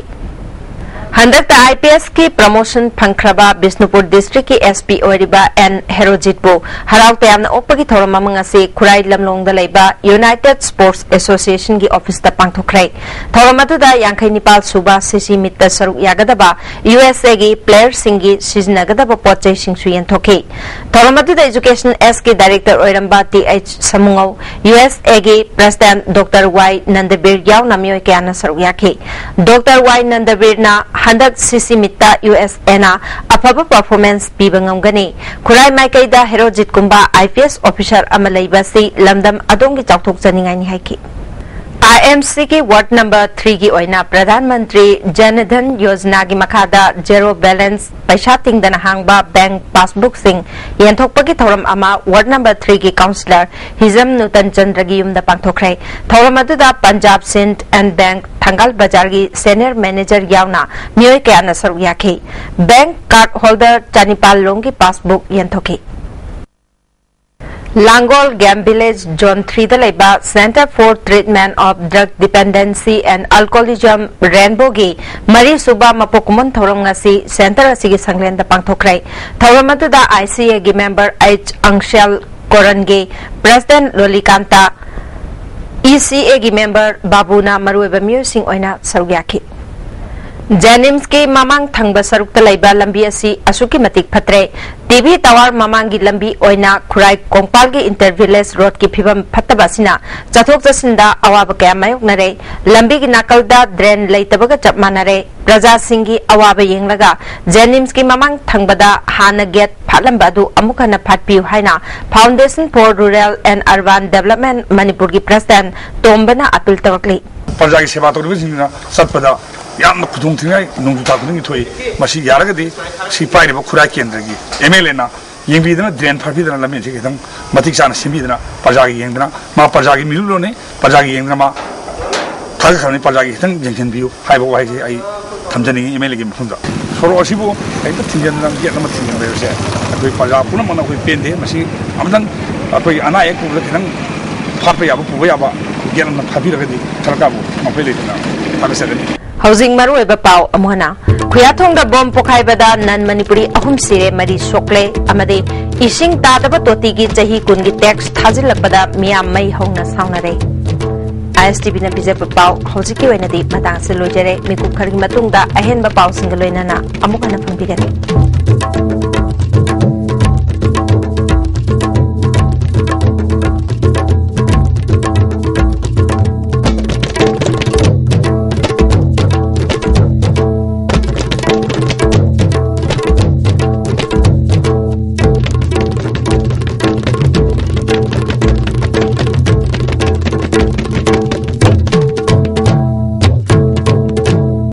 ꯍꯟꯗꯛꯇ ꯑꯥꯏ ꯄꯤ ꯑꯦꯁꯀꯤ ꯄ꯭ꯔꯃꯣꯁꯟ ꯐꯪꯈ꯭ꯔꯕ ꯕꯤꯁꯅꯨꯄꯨꯔ ꯗꯤꯁꯇ꯭ꯔꯤꯛꯀꯤ ꯑꯦꯁ ꯄꯤ ꯑꯣꯏꯔꯤꯕ ꯑꯦꯟ ꯍꯦꯔꯣꯖꯤꯠꯄꯨ ꯍꯔꯥꯎ ꯇꯌꯥꯝꯅ ꯑꯣꯛꯄꯒꯤ ꯊꯧꯔꯝ ꯑꯃ ꯉꯁꯤ ꯈꯨꯔꯥꯏ ꯂꯝꯂꯣꯡꯗ ꯂꯩꯕ ꯌꯨꯅꯥꯏꯇꯦꯗ ꯁ꯭ꯄꯣꯔꯠꯁ ꯑꯦꯁꯣꯁꯤꯌꯦꯁꯟꯒꯤ ꯑꯣꯐꯤꯁꯇ ꯄꯥꯡꯊꯣꯛꯈ꯭ꯔꯦ꯫ ꯊꯧꯔꯝ ꯑꯗꯨꯗ ꯌꯥꯡꯈꯩ ꯅꯤꯄꯥꯜ ꯁꯨꯕ ꯁꯤꯁꯤ ꯃꯤꯠꯇ ꯁꯔꯨꯛ ꯌꯥꯒꯗꯕ ꯌꯨ ꯑꯦꯁ ꯑꯦꯒꯤ ꯄ꯭ꯂꯦꯌꯔꯁꯤꯡꯒꯤ ꯁꯤꯖꯤꯟꯅꯒꯗꯕ ꯄꯣꯠ ꯆꯩꯁꯤꯡꯁꯨ ꯌꯦꯟꯊꯣꯛꯈꯤ꯫ ꯊꯧꯔꯝ ꯑꯗꯨꯗ ꯏꯖꯨꯀꯦꯁꯟ ꯑꯦꯁꯀꯤ ꯗꯥꯏꯔꯦꯛꯇꯔ ꯑꯣꯏꯔꯝꯕ ꯇꯤ ꯑꯩꯆ ꯁꯃꯨꯉꯧ, ꯌꯨ ꯑꯦꯁ ꯑꯦꯒꯤ ꯄ꯭ꯔꯦꯁꯤꯗꯦꯟꯠ ꯗꯣꯛꯇꯔ ꯋꯥꯏ ꯅꯟꯗꯕꯤꯔ ꯌꯥꯎꯅ ꯃꯤꯑꯣꯏ ꯀꯌꯥꯅ ꯁꯔꯨꯛ ꯌꯥꯈꯤ꯫ ꯗꯣꯛꯇꯔ ꯋꯥꯏ ꯅꯟꯗꯕꯤꯔꯅ ꯍꯟꯗꯛ ꯁꯤꯁꯤ ꯃꯤꯠꯇ ꯌꯨ ꯑꯦꯁ ꯑꯦꯅ ꯑꯐꯕ ꯄꯔꯐꯣꯔꯃꯦꯟꯁ ꯄꯤꯕ ꯉꯝꯒꯅꯤ꯫ ꯈꯨꯔꯥꯏ ꯃꯥꯏꯀꯩꯗ ꯍꯦꯔꯣꯖꯤꯠꯀꯨꯝꯕ ꯑꯥꯏ ꯄꯤ ꯑꯦꯁ ꯑꯣꯐꯤꯁꯔ ꯑꯃ ꯂꯩꯕ ꯑꯁꯤ ꯂꯝꯗꯝ ꯑꯗꯣꯝꯒꯤ ꯆꯥꯎꯊꯣꯛꯆꯅꯤꯡꯉꯥꯏꯅꯤ ꯍꯥꯏꯈꯤ꯫ ꯑꯥꯏ ꯑꯦꯝ ꯁꯤꯒꯤ ꯋꯥꯔꯗ ꯅꯝꯕꯔ ꯊ꯭ꯔꯤꯒꯤ ꯑꯣꯏꯅ ꯄ꯭ꯔꯙꯥꯟ ꯃꯟꯇ꯭ꯔꯤ ꯖꯟ ꯙꯟ ꯌꯣꯖꯅꯥꯒꯤ ꯃꯈꯥꯗ ꯖꯦꯔꯣ ꯕꯦꯂꯦꯟꯁ ꯄꯩꯁꯥ ꯇꯤꯡꯗꯅ ꯍꯥꯡꯕ ꯕꯦꯡꯛ ꯄꯥꯁꯕꯨꯛꯁꯤꯡ ꯌꯦꯟꯊꯣꯛꯄꯒꯤ ꯊꯧꯔꯝ ꯑꯃ ꯋꯥꯔꯗ ꯅꯝꯕꯔ ꯊ꯭ꯔꯤꯒꯤ ꯀꯥꯎꯟꯁꯤꯂꯔ ꯍꯤꯖꯝ ꯅꯨꯇꯟ ꯆꯟꯗ꯭ꯔꯒꯤ ꯌꯨꯝꯗ ꯄꯥꯡꯊꯣꯛꯈ꯭ꯔꯦ꯫ ꯊꯧꯔꯝ ꯑꯗꯨꯗ ꯄꯟꯖꯥꯕ ꯁꯤꯟꯗ ꯑꯦꯟ ꯕꯦꯡꯛ ꯊꯪꯒꯥꯜ ꯕꯖꯥꯔꯒꯤ ꯁꯦꯅꯤꯌꯔ ꯃꯦꯅꯦꯖꯔ ꯌꯥꯎꯅ ꯃꯤꯑꯣꯏ ꯀꯌꯥꯅ ꯁꯔꯨꯛ ꯌꯥꯈꯤ꯫ ꯕꯦꯡꯛ ꯀꯥꯔꯗ ꯍꯣꯜꯗꯔ ꯆꯅꯤꯄꯥꯜ ꯂꯣꯝꯒꯤ ꯄꯥꯁꯕꯨꯛ ꯌꯦꯟꯊꯣꯛꯈꯤ꯫ ꯂꯥꯡꯒꯣꯜ ꯒꯦꯝ ꯚꯤꯂꯦꯖ ꯖꯣꯟ ꯊ꯭ꯔꯤꯗ ꯂꯩꯕ Centre for Treatment of Drug Dependency and Alcoholism, ꯔꯦꯟꯕꯣꯒꯤ ꯃꯔꯤꯁꯨꯕ ꯃꯄꯣꯛ ꯀꯨꯝꯑꯣꯟ ꯊꯧꯔꯝ ꯉꯁꯤ ꯁꯦꯟꯇꯔ ꯑꯁꯤꯒꯤ ꯁꯪꯂꯦꯟꯗ ꯄꯥꯡꯊꯣꯛꯈ꯭ꯔꯦ꯫ ꯊꯧꯔꯝ ꯑꯗꯨꯗ ꯑꯥꯏ ꯁꯤ ꯑꯦꯒꯤ ꯃꯦꯝꯕꯔ ꯑꯩꯆ ꯑꯪꯁꯦꯜ, ꯀꯣꯔꯟꯒꯤ ꯄ꯭ꯔꯦꯁꯤꯗꯦꯟꯠ ꯂꯣꯂꯤꯀꯥꯟꯇ, ꯏ ꯁꯤ ꯑꯦꯒꯤ ꯃꯦꯝꯕꯔ ꯕꯥꯕꯨꯅ ꯃꯔꯨꯑꯣꯏꯕ ꯃꯤꯑꯣꯏꯁꯤꯡ ꯑꯣꯏꯅ ꯁꯔꯨꯛ ꯌꯥꯈꯤ꯫ ꯖꯦꯅꯤꯝꯁꯀꯤ ꯃꯃꯥꯡ ꯊꯪꯕ ꯁꯔꯨꯛꯇ ꯂꯩꯕ ꯂꯝꯕꯤ ꯑꯁꯤ ꯑꯁꯨꯛꯀꯤ ꯃꯇꯤꯛ ꯐꯠꯇ꯭ꯔꯦ꯫ ꯇꯤ ꯚꯤ ꯇꯥꯋꯔ ꯃꯃꯥꯡꯒꯤ ꯂꯝꯕꯤ ꯑꯣꯏꯅ ꯈꯨꯔꯥꯏ ꯀꯣꯡꯄꯥꯜꯒꯤ ꯏꯟꯇꯔ ꯚꯤꯂꯦꯖ ꯔꯣꯗꯀꯤ ꯐꯤꯕꯝ ꯐꯠꯇꯕ ꯑꯁꯤꯅ ꯆꯠꯊꯣꯛ ꯆꯠꯁꯤꯟꯗ ꯑꯋꯥꯕ ꯀꯌꯥ ꯃꯥꯌꯣꯛꯅꯔꯦ꯫ ꯂꯝꯕꯤꯒꯤ ꯅꯥꯀꯜꯗ ꯗ꯭ꯔꯦꯟ ꯂꯩꯇꯕꯒ ꯆꯞ ꯃꯥꯟꯅꯔꯦ꯫ ꯄ꯭ꯔꯖꯥꯁꯤꯡꯒꯤ ꯑꯋꯥꯕ ꯌꯦꯡꯂꯒ ꯖꯦꯅꯤꯝꯁꯀꯤ ꯃꯃꯥꯡ ꯊꯪꯕꯗ ꯍꯥꯟꯅ ꯒꯦꯠ ꯐꯥꯠꯂꯝꯕ ꯑꯗꯨ ꯑꯃꯨꯛ ꯍꯟꯅ ꯐꯥꯠꯄꯤꯌꯨ ꯍꯥꯏꯅ Foundation for Rural and Urban Development ꯃꯅꯤꯄꯨꯔꯒꯤ ꯄ꯭ꯔꯦꯁꯤꯗꯦꯟꯠ ꯇꯣꯝꯕꯅ ꯑꯄꯤꯜ ꯇꯧꯔꯛꯂꯤ꯫ ꯄ꯭ꯔꯖꯥꯒꯤ ꯁꯦꯕꯥ ꯇꯧꯔꯤꯕꯁꯤꯡꯅ ꯆꯠꯄꯗ ꯌꯥꯝꯅ ꯈꯨꯗꯣꯡ ꯊꯤꯅꯤꯡꯉꯥꯏ, ꯅꯣꯡꯖꯨ ꯊꯥ ꯈꯨꯗꯤꯡꯒꯤ ꯊꯣꯛꯏ꯫ ꯃꯁꯤ ꯌꯥꯔꯒꯗꯤ ꯁꯤ ꯄꯥꯏꯔꯤꯕ ꯈꯨꯔꯥꯏ ꯀꯦꯟꯗ꯭ꯔꯒꯤ ꯑꯦꯝ ꯑꯦꯜ ꯑꯦꯅ ꯌꯦꯡꯕꯤꯗꯅ, ꯗ꯭ꯔꯦꯟ ꯐꯥꯠꯄꯤꯗꯅ, ꯂꯝꯕꯤꯁꯤ ꯈꯤꯇꯪ ꯃꯇꯤꯛ ꯆꯥꯅ ꯁꯦꯝꯕꯤꯗꯅ, ꯄ꯭ꯔꯖꯥꯒꯤ ꯌꯦꯡꯗꯅ, ꯃꯥ ꯄ꯭ꯔꯖꯥꯒꯤ ꯃꯤꯍꯨꯠꯂꯣꯟꯅꯤ, ꯄ꯭ꯔꯖꯥꯒꯤ ꯌꯦꯡꯗꯅ ꯃꯥ ꯊꯥꯒꯠꯈ꯭ꯔꯕꯅꯤ, ꯄ꯭ꯔꯖꯥꯒꯤ ꯈꯤꯇꯪ ꯌꯦꯡꯁꯤꯟꯕꯤꯌꯨ ꯍꯥꯏꯕ ꯋꯥꯍꯩꯁꯤ ꯑꯩ ꯊꯝꯖꯅꯤꯡꯉꯤ ꯑꯦꯝ ꯑꯦꯜ ꯑꯦꯒꯤ ꯃꯐꯝꯗ꯫ ꯁꯣꯔꯣꯛ ꯑꯁꯤꯕꯨ ꯍꯦꯛꯇ ꯊꯤꯡꯖꯤꯟꯗꯅ, ꯒꯦꯠ ꯑꯃ ꯊꯤꯡꯖꯤꯟꯕ ꯍꯥꯏꯕꯁꯦ ꯑꯩꯈꯣꯏ ꯄ꯭ꯔꯖꯥ ꯄꯨꯝꯅꯃꯛꯅ ꯑꯩꯈꯣꯏ ꯄꯦꯟꯗꯦ꯫ ꯃꯁꯤ ꯑꯃꯇꯪ ꯑꯩꯈꯣꯏ ꯑꯅꯥ ꯑꯌꯦꯛ ꯄꯨꯕꯗ ꯈꯤꯇꯪ ꯐꯥꯠꯄ ꯌꯥꯕ, ꯄꯨꯕ ꯌꯥꯕ ꯒꯦꯠ ꯑꯃ ꯐꯥꯕꯤꯔꯒꯗꯤ ꯁꯔꯀꯥꯔꯕꯨ ꯉꯝꯈꯩ ꯂꯩꯇꯅ ꯊꯥꯒꯠꯆꯒꯅꯤ꯫ ꯍꯧꯖꯤꯛ ꯃꯔꯨꯑꯣꯏꯕ ꯄꯥꯎ ꯑꯃꯨꯛ ꯍꯟꯅ꯫ ꯈꯨꯌꯥꯊꯣꯡꯗ ꯕꯣꯝ ꯄꯣꯈꯥꯏꯕꯗ ꯅꯟ ꯃꯅꯤꯄꯨꯔꯤ ꯑꯍꯨꯝ ꯁꯤꯔꯦ, ꯃꯔꯤ ꯁꯣꯛꯂꯦ ꯑꯃꯗꯤ ꯏꯁꯤꯡ ꯇꯥꯗꯕ ꯇꯣꯇꯤꯒꯤ ꯆꯍꯤ ꯀꯨꯟꯒꯤ ꯇꯦꯛꯁ ꯊꯥꯖꯤꯜꯂꯛꯄꯗ ꯃꯤꯌꯥꯝ ꯃꯩ ꯍꯧꯅ ꯁꯥꯎꯅꯔꯦ꯫ ISTVꯅ ꯄꯤꯖꯕ ꯄꯥꯎ ꯍꯧꯖꯤꯛꯀꯤ ꯑꯣꯏꯅꯗꯤ ꯃꯇꯥꯡꯁꯤ ꯂꯣꯏꯖꯔꯦ꯫ ꯃꯤꯀꯨꯞ ꯈꯔꯒꯤ ꯃꯇꯨꯡꯗ ꯑꯍꯦꯟꯕ ꯄꯥꯎꯁꯤꯡꯒ ꯂꯣꯏꯅꯅ ꯑꯃꯨꯛ ꯍꯟꯅ ꯐꯪꯕꯤꯒꯅꯤ꯫